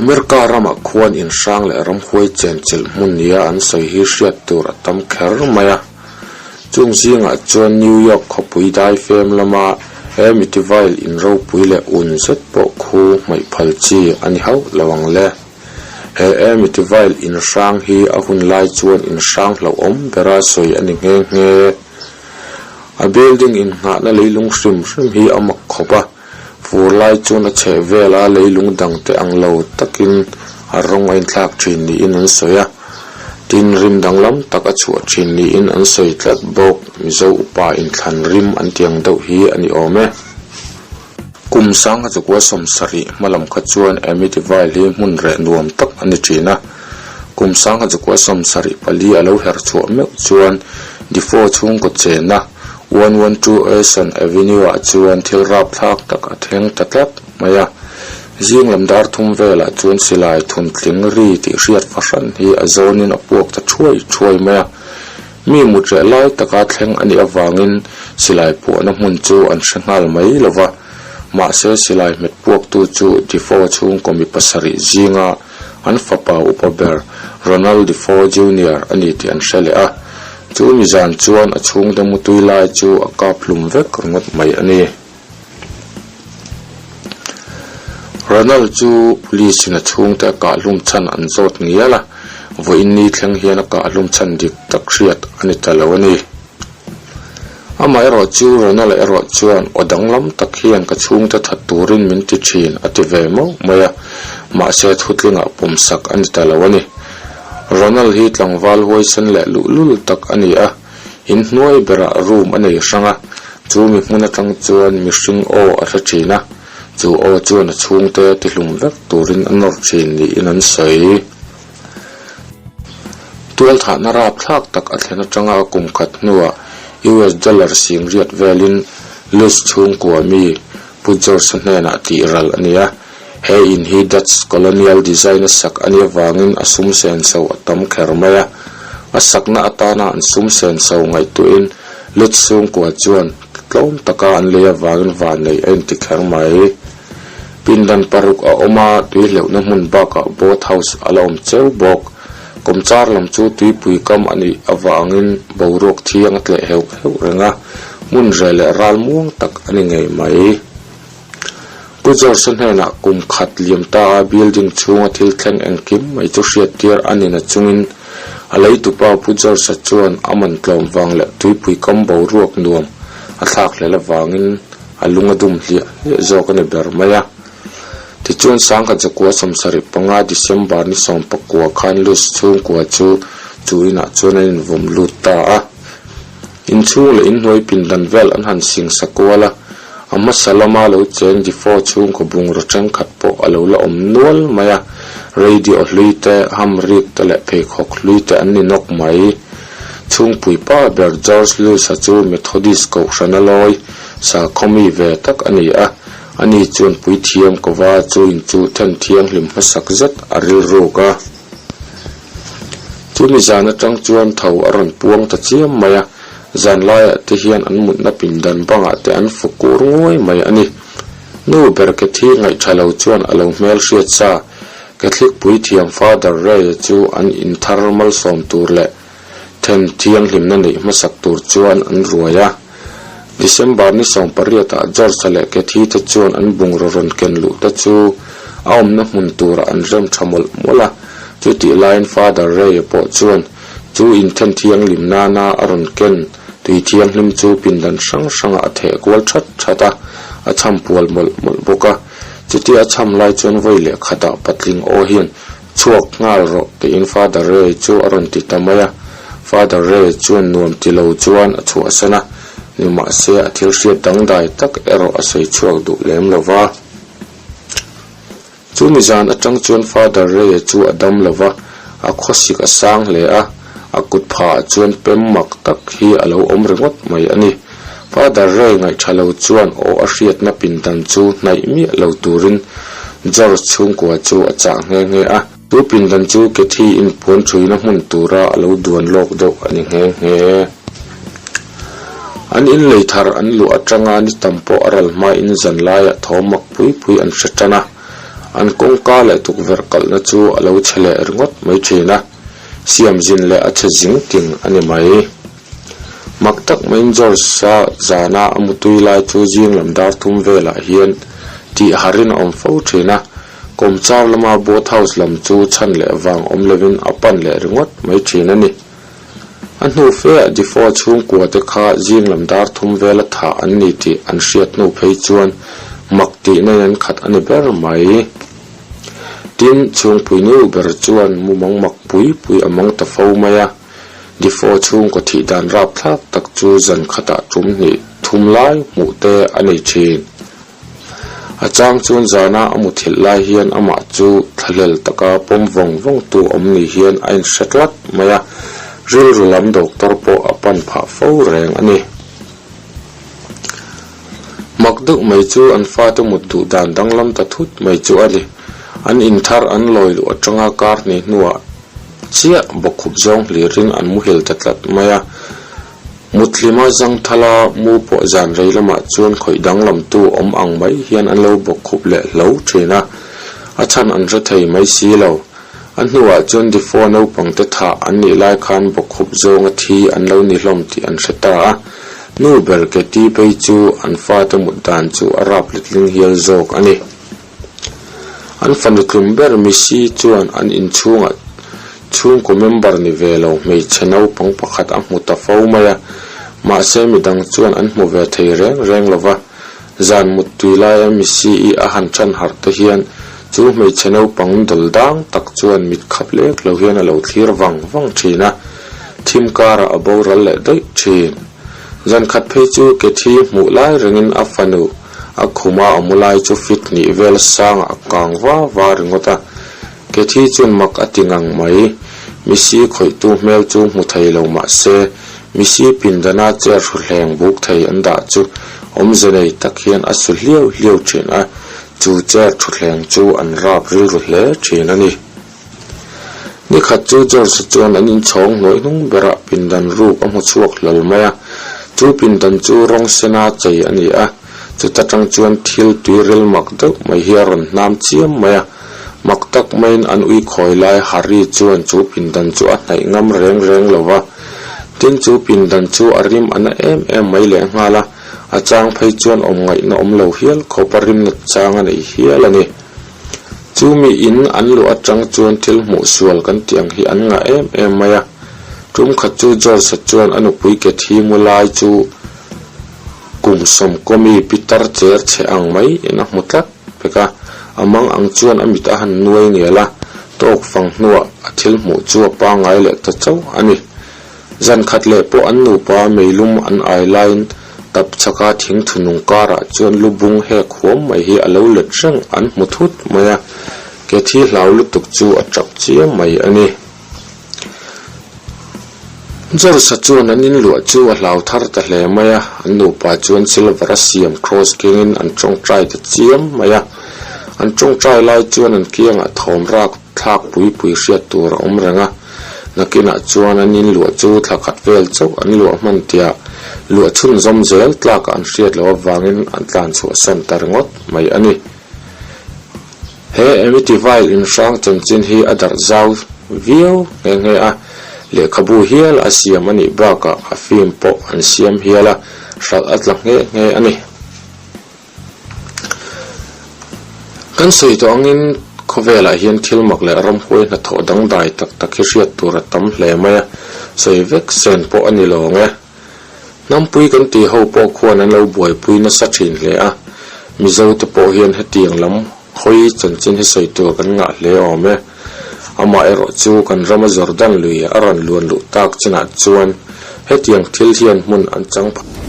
America ramah khuan in hrang leh ramhuai chenchilh hmun nia an sawi hi hriat tur a tam kher mai a. Chung zingah chuan New York khawpui daifem lama Amityville in ropui leh un zet pawh khu hmaih phal chi a ni hauh lo ang le. He Amityville in hrang hi a hun lai chuan in hrang hlauhawm bera sawi a ni nghe nghe. A building innghahna leilung hrim hrim hi a mak khawp a, fur lai chuan a chheh vela leilung dangte ang lo takin a rawng a inthlak thin niin an sawi a, tin rim danglam tak a chhuah thin niin an sawi tlat bawk. Mizo upa inthlan rim an ti ang deuh hi a ni awm e. Kum sangha chukua sawmsarih hmalam kha chuan Amityville hi hmun reh nuam tak a ni thin a. Kum sangha chukua 74 a lo her chhuah meuh chuan Defoe chhungkaw chena 112 Eason Avenue ah chuan thil rapthlak tak a thleng ta tlat mai a. Zing lam dar thum velah chuan silai thuntling ri tih hriat fahran hi a zawnin a puak ta thuai thuai mai a. Mi mut reh lai taka thleng a nih avangin silai puahna hmun chu an hre nghal mai lo va, mahse silai hmet puaktu chu Defoe chhungkaw mi pasarih zinga an fapa upa ber Ronald Defoe Junior a ni tih an hre leh a. Chu mi zan chuan a chhungte mutui lai chu a kap hlum vek ringawt mai a ni. Ronald chu police in a chhungte a kah hlum chhan an zawt ngial a, vawiin ni thleng hian a kah hlum chhan dik tak hriat a ni ta lo a ni. Amaherawh chu Ronald erawh chuan aw danglam tak hian ka chhungte that turin min ti thin a ti ve mauh mai a, mahse thutlingah pawmsak a ni ta lo a ni. Ronald hi tlangval huaisen leh luhlul tak a ni a. Inhnuai berah room a nei hrang a, chu mi hmun atang chuan mihring aw a hre thin a, chu aw chuan a chhungte tihlum vek turin a nawr thin niin an sawi. Tualthahna rapthlak tak a thlen atanga a kum khat hnuah US dollar singriat velin Lutz chhungkua mi Pu George-a hnenah tih ral a ni a, he in hi Dutch colonial design a sak a nih avangin a sum senso a tam kher mai a. A sakna atana an sum senso ngaihtuahin Lutz chhungkua chuan tlawm taka an lei avangin vannei a inti kher mai. Pindan paruk a awm a, tui hleuhna hmun bakah boat house a la awm cheu bawk. Kawmchar lam chu tuipui kam a nih avangin boruak thiang a tleh heuh heuh reng a, hmun reh leh ral muang tak a ni ngei mai. Pu George-a hnenah kum khat liam ta a building chhunga thil thleng engkim mai chu hriattir a ni na chungin a leitupa Pu George-a chuan a man tlawm vang leh tuipui kam boruak nuam a thlak hlel avangin a lung a dum hliah hliah zawk a ni ber mai a. Tichuan sangkhat zakua 75 December ni 19 khan Lutz chhungkua chu chu inah chuan an invawm lut ta a. Inchhung leh inhnuai pindan vel an han sing sa kual a, a hmasa lama lo cheng Defoe chhungkaw bungraw thenkhat pawh a lo la awm nual mai a, radio hlui te, hamrik te leh pheikhawk hlui te an ni nawk mai. Chhungpui pa ber George Lutz-a chu Methodist kohhrana lawi sakhawmi ve tak a ni a, Ani chuan puithiam kova chu in chu then thianghlim hmasak zet a rilruk a. Chumi zan atang chuan tho a rawn puang ta chiam mai a, zan laiah te hian an mutna pindan bangah te an fu kur nguai mai a ni. Nu ber Kathy ngaihtha lo chuan a lo hmel hriat sa, Catholic puithiam Father Ray-a chu an inthar malsawm tur leh Then thianghlimna neih hmasak tur chuan an ruai a. December ni 18 ah George-a leh Kathy te chuan an bungraw rawn ken luh te chu a awmna hmun turah an rem tha mawlh mawlh a. Chutih laiin Father Ray-a pawh chuan chu inthen thianghlim nana a rawn ken tui thianghlim chu pindan hrang hrangah a theh kual that that a, a chham pual mawlh mawlh bawk a. Chutia a chham lai chuan vawi leh khatah patling aw hian Chhuak nghal rawh tiin Father Ray chu a rawn ti ta mai a. Father Ray chuan nuam ti lo chuan a chhuahsan a, nimahse a thil hriat dangdai tak erawh a sawi chhuak duh lem lo va. Chumi zan atang chuan Father Ray-a chu a dam lo va, a khawsik a sang hle a, a kut phah chuan pem mak tak hi a lo awm ringawt mai a ni. Father Ray ngaihṭha lo chuan aw a hriatna pindan chu hnaih miah lo turin George chhungkua chu a chah nghe nghe a. Chu pindan chu Kathy in puan ṭhuina hmun tura a lo duan lawk deuh a ni nghe nghe. An inlei thar an luh aṭanga ni tam pawh a ral hmain zan laiah thawm mak pui pui an hre ṭan a. An kawngka leh tukverh kalhna chu a lo chhe leh ringawt mai thin a, siam zin leh a chhe zing ting a ni mai. Mak tak maiin George-a zana a mutui lai chu zing lam dar thum velah hian tih harin a awm fo thin a, kawmchar lama boat house lam chu chhan leh vang awm lovin a pan leh ringawt mai thin a ni. A hnu feah Defoe chhungkua te kha zing lam dar thum vela thah an ni tih an hriat hnu phei chuan mak tihna in an khat a ni ber mai. Tin, chhungpui nu ber chuan mumang mak pui pui a mang ta fo mai a. Defoe chhungkaw thih dan rapthlak tak chu zan khatah tum hnih thum lai hmuh te a nei thin. A chang chuan zana a muthilh lai hian amah chu thlahlel taka pawm vawng vawng tu awm ni hian a inhre tlat mai a, rilru lam doctor pawh a pan phah fo reng a ni. Mak deuh mai chu an fate mut duh dan danglam ta thut mai chu a ni. An inthar an lawi luh atanga kar hnih hnuah chiah bawkkhup zawng hlirin an muhil ta tlat mai a. Mutlima zangthala mu pawh zan rei lamah chuan khawih danglamtu awm ang mai hian an lo bawkkhup leh hlo thin a, a chhan an hre thei mai si lo. A hnuah chuan Defoe naupangte thah an nih lai khan bawkkhup zawnga thi an lo ni hlawm tih an hre ta a, nu ber Katie phei chu an fate mut dan chu a rap letling hial zawk a ni. An fanu tlum ber Missy chuan an inchhungah chhungkaw member ni ve lo hmeichhe naupang pakhat a hmu ta fo mai a, mahse midang chuan an hmu ve thei reng reng lo va. Zan muttui laia Missy-i a han than harh te hian chu hmeichhe naupang dawl dang tak chuan mit khap lek lo hian a lo thlir vang vang thin a, thim karah a boral leh daih thin. Zan khat phei chu Kathy hmuh lai rengin a fanu A khuma a mu lai chu fit hnih vel sangah a kang va va ringawt a, Kathy chuan mak a ti ngang mai. Missy khawihtu hmel chu hmu thei lo mah se, Missy pindana chair hruhleng buk thei an dah chu awmze nei tak hian a su hliau hliau thin a, chu chair thuhleng chu an rap rilru hle thin a ni. Nikhat chu George-a chuan an inchhawng hnuai hnung berah pindan ruk a hmu chhuak hlawl mai a, chu pindan chu rawng sena chei a ni a, chuta tang chuan thil tui ril mak deuh mai hi a rawn hnam chiam mai a, mak tak maiin an ui khawi lai Harry chuan chu pindan chu a hnaih ngam reng reng lo va, tin chu pindan chu a rim a na em em mai lehnghal a, a chang phei chuan awm ngaihna awm lo hial khawp a rim nat chang a nei hial a ni. Chu mi in an luh atang chuan thil hmuh sual kan tih ang hi an ngah em em mai a. Tum khat chu George-a chuan a nupui ke thi mu lai chu kum sawmkawmi pitar cher chhe ang mai in a hmu tlat pek a. A mang ang chuan a mit a han nuai ngel a, tawk fang hnuah a thil hmuh chu a pangngai leh ta chauh a ni. Zan khat leh pawh an nupa meilum an ai laiin tap chhaka thing thunung karah chuan lu bung hek huam mai hi a lo let reng an hmu thut mai a, ke thi hlau lutuk chu a tap chiam mai a ni. George-a chuan an inluah chu a hlau thar ta hle mai a, an nupa chuan silver a siam cross kengin an tawngtai ta chiam mai a, an tawngtai lai chuan an kiangah thawm rak thlak pui pui hriat tur a awm reng a. Nakinah chuan an inluah chu thla khat vel chauh an luah hman tiah luah chhunzawm zel tlakah an hriat loh avangin an tlan chhuahsan ta ringawt mai a ni. He Amityville inhrang chanchin hi a darh zau viau nghe nghe a, lehkhabu hial a siam a nih bakah a film pawh an siam hial a, hralh a tla nghe nghe a ni. Kan sawi tawh angin khawvelah hian thil mak leh ramhuai hnathawh dangdai tak tak hi hriat tur a tam hle mai a, sawi vek sen pawh a ni lo ang e. Hnampui kan tih ho pawh khuan an lo buaipui nasa thin hle a, Mizo te pawh hian hetiang lam hawi chanchin hi sawi tur kan ngah hle awm e. Amaherawh chu kan rama Jordan lui a rawn luan luh tak chinah chuan hetiang thil hian hmun an chang phah.